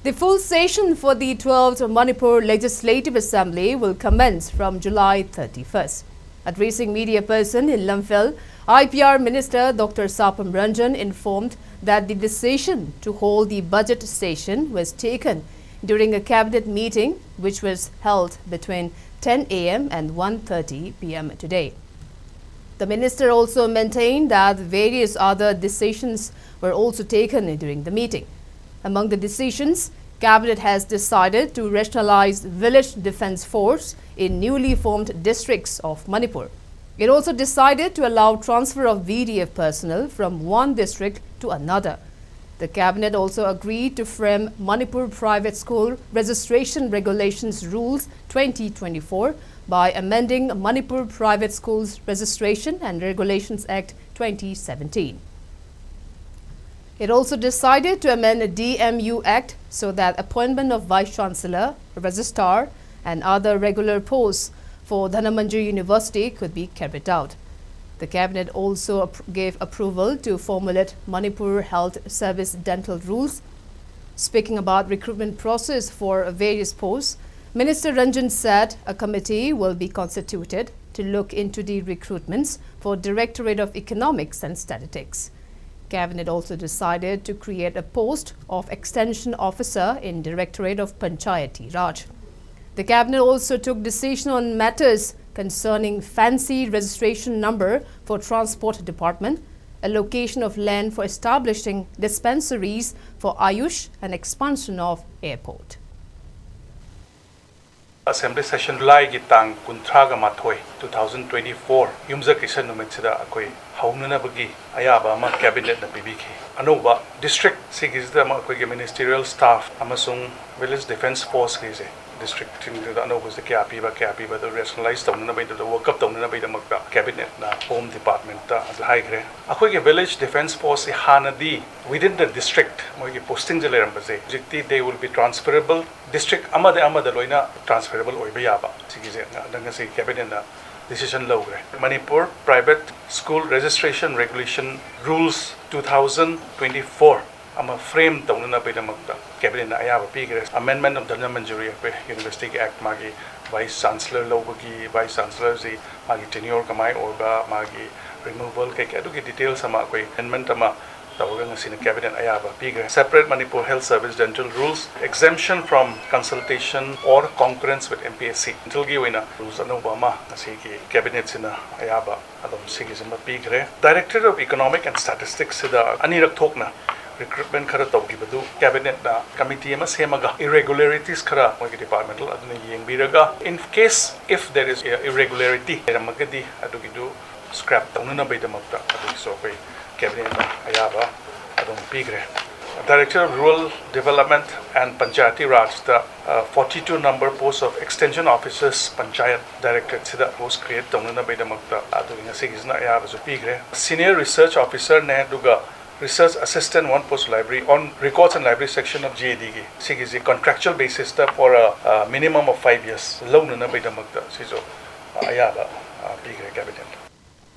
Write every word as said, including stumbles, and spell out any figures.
The full session for the twelfth Manipur Legislative Assembly will commence from July thirty-first. Addressing media person in Lamphel, I P R Minister Doctor Sapam Ranjan informed that the decision to hold the budget session was taken during a cabinet meeting which was held between ten a m and one thirty p m today. The minister also maintained that various other decisions were also taken during the meeting. Among the decisions, Cabinet has decided to rationalize Village Defence Force in newly formed districts of Manipur. It also decided to allow transfer of V D F personnel from one district to another. The cabinet also agreed to frame Manipur Private School Registration Regulations Rules twenty twenty-four by amending Manipur Private Schools Registration and Regulations Act twenty seventeen. It also decided to amend the D M U Act so that appointment of Vice Chancellor, Registrar, and other regular posts for Dhanamanjuri University could be carried out. The cabinet also appro- gave approval to formulate Manipur Health Service dental rules. Speaking about recruitment process for various posts, Minister Ranjan said a committee will be constituted to look into the recruitments for Directorate of Economics and Statistics. Cabinet also decided to create a post of Extension Officer in Directorate of Panchayati Raj. The cabinet also took decision on matters concerning fancy registration number for Transport Department, allocation of land for establishing dispensaries for Ayush, and expansion of airport. Assembly session Julyꯒꯤ ꯇꯥꯡ ꯀꯨꯟꯊ꯭ꯔꯥꯒ ꯃꯥꯊꯣꯏ, two thousand twenty-four, ꯌꯨꯝꯖꯀꯩꯁ ꯅꯨꯃꯤꯠꯁꯤꯗ ꯑꯩꯈꯣꯏ ꯍꯧꯅꯅꯕꯒꯤ ꯑꯌꯥꯕ ꯑꯃ cabinetꯅ ꯄꯤꯕꯤꯈꯤ꯫ ꯑꯅꯧꯕ district ꯁꯤꯒꯤꯁꯤꯗ ꯑꯃ ꯑꯩꯈꯣꯏꯒꯤ ministerial staff ꯑꯃꯁꯨꯡ Village Defence Forceꯀꯤꯁꯦ districtꯁꯤꯡꯗꯨꯗ ꯑꯅꯧꯕꯁꯦ ꯀꯌꯥ ꯄꯤꯕ, ꯀꯌꯥ ꯄꯤꯕ ꯑꯗꯨ rationalize ꯇꯧꯅꯅꯕꯒꯤꯗꯃꯛꯇ, work up ꯇꯧꯅꯅꯕꯒꯤꯗꯃꯛꯇ cabinetꯅ Home Departmentꯇ ꯑꯗꯨ ꯍꯥꯏꯈ꯭ꯔꯦ꯫ ꯑꯩꯈꯣꯏꯒꯤ Village Defence Forceꯁꯤ ꯍꯥꯟꯅꯗꯤ within the district ꯃꯣꯏꯒꯤ postingꯁꯦ ꯂꯩꯔꯝꯕꯁꯦ ꯍꯧꯖꯤꯛꯇꯤ they will be transferable, district ꯑꯃꯗ ꯑꯃꯗ ꯂꯣꯏꯅ transferable ꯑꯣꯏꯕ ꯌꯥꯕ, ꯁꯤꯒꯤꯁꯦ ꯉꯁꯤ cabinetꯅ decision ꯂꯧꯈ꯭ꯔꯦ꯫ Manipur Private School Registration Regulation Rules two thousand twenty-four ꯑꯃ frame ꯇꯧꯅꯅꯕꯒꯤꯗꯃꯛꯇ cabinetꯅ ꯅ ꯑꯌꯥꯕ ꯄꯤꯈ꯭ꯔꯦ꯫ Amendment of Dhanamanjuri ꯑꯩꯈꯣꯏ university ꯒꯤ act, ꯃꯥꯒꯤ vice chancellor ꯂꯧꯕꯒꯤ, vice chancellor ꯁꯤ ꯃꯥꯒꯤ tenure ꯀꯃꯥꯏ ꯑꯣꯏꯕ, ꯃꯥꯒꯤ removal ꯀꯩꯀꯩ, ꯑꯗꯨꯒꯤ details ꯑꯃ ꯑꯩꯈꯣꯏ amendment ꯑꯃ ꯇꯧꯔꯒ ꯉꯁꯤꯅ cabinet ꯑꯌꯥꯕ ꯄꯤꯈ꯭ꯔꯦ꯫ Separate Manipur Health Service Dental Rules, exemption from consultation or concurrence with M P S C, dental ꯒꯤ ꯑꯣꯏꯅ rules ꯑꯅꯧꯕ ꯑꯃ ꯉꯁꯤꯒꯤ cabinet ꯁꯤꯅ ꯑꯌꯥꯕ ꯑꯗꯨꯝ ꯁꯤꯒꯤꯁꯤꯃ ꯄꯤꯈ꯭ꯔꯦ꯫ Directorate of Economic and Statistics ꯁꯤꯗ ꯑꯅꯤꯔꯛ ꯊꯣꯛꯅ recruitment ꯈꯔ ꯇꯧꯈꯤꯕꯗꯨ cabinet ꯅ committee ꯑꯃ ꯁꯦꯝꯃꯒ irregularities ꯈꯔ ꯃꯣꯏꯒꯤ departmental ꯑꯗꯨꯅ ꯌꯦꯡꯕꯤꯔꯒ, in case if there is irregularity ꯂꯩꯔꯝꯃꯒꯗꯤ ꯑꯗꯨꯒꯤꯗꯨ scrap ꯇꯧꯅꯅꯕꯒꯤꯗꯃꯛꯇ ꯑꯗꯨꯒꯤꯁꯨ ꯑꯩꯈꯣꯏ cabinet ꯅ ꯑꯌꯥꯕ ꯑꯗꯨꯝ ꯄꯤꯈ꯭ꯔꯦ꯫ Director of Rural Development and Panchayati Raj the forty two number post of extension officers Panchayat Directorate ꯁꯤꯗ post create ꯇꯧꯅꯅꯕꯒꯤꯗꯃꯛꯇ ꯑꯗꯨꯒꯤ ꯉꯁꯤꯒꯤꯁꯤꯅ ꯑꯌꯥꯕꯁꯨ ꯄꯤꯈ꯭ꯔꯦ꯫ Senior Research Officer ꯅꯦ, ꯑꯗꯨꯒ Research Assistant one post, Library on Records and Library Section of G A D ꯒꯤ ꯁꯤꯒꯤꯁꯤ contractual basis ꯇ for a, a minimum of five years ꯂꯧꯅꯅꯕꯒꯤꯗꯃꯛꯇ ꯁꯤꯁꯨ ꯑꯌꯥꯕ ꯄꯤꯈ꯭ꯔꯦ cabinet꯫